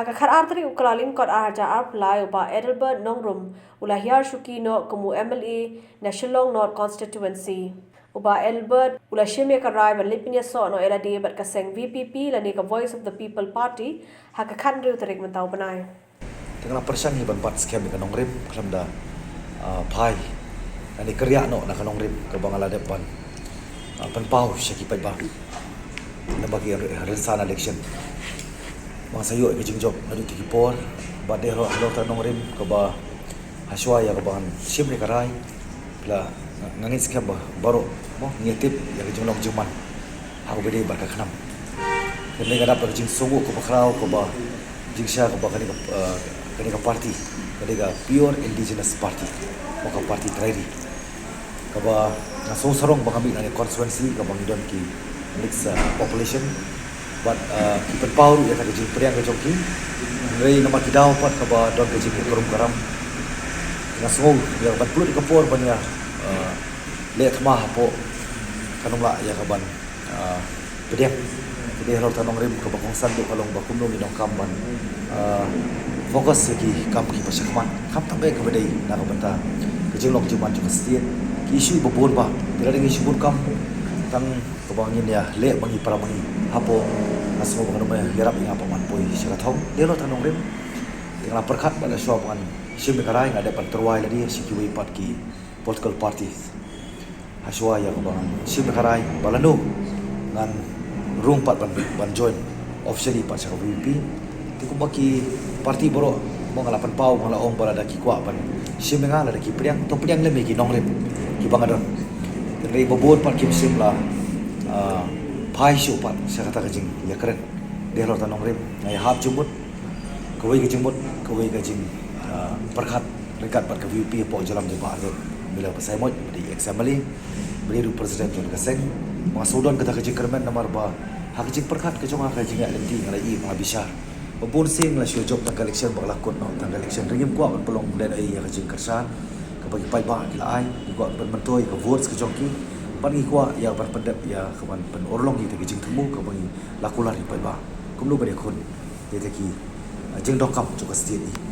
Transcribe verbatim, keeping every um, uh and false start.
Ha ka khatar tarik u Kyllalyngkot arhajar arphew lai, u Bah Adelbert Nongrum u la hiar shuki noh kum u M L A na Shillong North Constituency. U Bah Adelbert u la shim ïa ka rai ban leit pynïasoh noh ïa lade bad ka seng V P P lane ka Voice of the People Party ha ka khathynriew tarik mynta u bnai. Te nga la pyrshang hi ban bat skhem ïa ka nongrim khlem da, ah, phai, lane kyrïah noh na ka nongrim kaba nga la dep ban, ah, pynpaw sha ki paidbah. Naba ki rynsan election, ba nga sa ïoh ïa ka jingjop naduh kata ki por. Bad dei halor, halor kata ka nongrim kaba hashwa ïa kaba ngan shim ïa ka rai, phi la, nga ngeit skhem ba baroh mo ngi tip ïa ka jinglong jingman ha kaba ïadei bad ka khnam. Kane ka dap da ka jingsngew kaba khraw, kaba jingshisha kaba kane ka, eh, kane ka party ka dei ka pure indigenous party, mo ka party trai ri. Kaba nga sngew sarong ba nga mih na kane ka constituency kaba ngi don ki mixed, uh, population. Bad, uh, ki pynpaw ruh ïa kata ka jingpdiang ka jong ki. Hynrei namar ki daw pat kaba don ka jingïakrum ïakram, nga sngew ïa ban pynlut ïa ka por ban ïa, uh, leh thma hapoh, kan ym lah ïa ka ban, ah, pdiang. Te dei halor kata ka nongrim kaba kongsan ruh ka long ba kumno ngin donkam ban, ah, focus ïa ki kam kiba shakhmat, khamtam eh kaba dei na ka bynta ka jinglong jingman jong ka state. Ki issue ba bun bah, te lada ngi shu bun kam tang kaba ngin ïa leh ma ngi para ma ngi hapoh, nga sngew ba kan ym ïarap ïa nga pat ban poi sha ka thong. Dei halor kata ka nongrim, te nga la pyrkhat bad hashwa ba ngan shim ïa ka rai, nga dep ban tyrwa ïa lade sha kiwei pat ki political parties. Hashwa ïa kaba ngan shim ïa ka rai ba lano ngan rung pat ban, ban join officially pat sha ka V P P. Te kumba ki party baroh mo nga la pynpaw, nga la ong ba lada ki kwah ban shim ïa nga, lada ki pdiang, to pdiang lem ïa ki nongrim kiba nga don. Hynrei ba bun pat kim shym la, ah, phai shuh pat sha kata ka jingïakren. Dei halor kata ka nongrim nga ïahap jingmut, kawei ka jingmut, kawei ka jing, ah, pyrkhat ryngkat bad ka V P P hapoh jylla jong ka Bah Ardent Miller Basaiawmoit, ba dei ex M L A, ba dei ruh president jong ka seng. Ba nga sngewdon kata ka jingkyrmen namar ba ha ka jingpyrkhat ka jong nga, ka jingïaid lynti, nga la ïohi, nga la bishar ba bun sien nga la shu jop tang ka election bad nga la kut noh tang ka election. Hynrei ngim kwah ban pynlong lehnohei ïa ka jingkyrshan kaba ki paidbah ki la ai. Ngi kwah ban pynmyntoi ïa ka votes ka jong ki, bad ngi kwah ïa ban pyndep ïa ka ban pynurlong ïa kata ka jingthmu kaba ngi la kular ïa ki paidbah. Kumno ban ïakhun ïa kita ki, ah, jingdonkam jong ka state hi.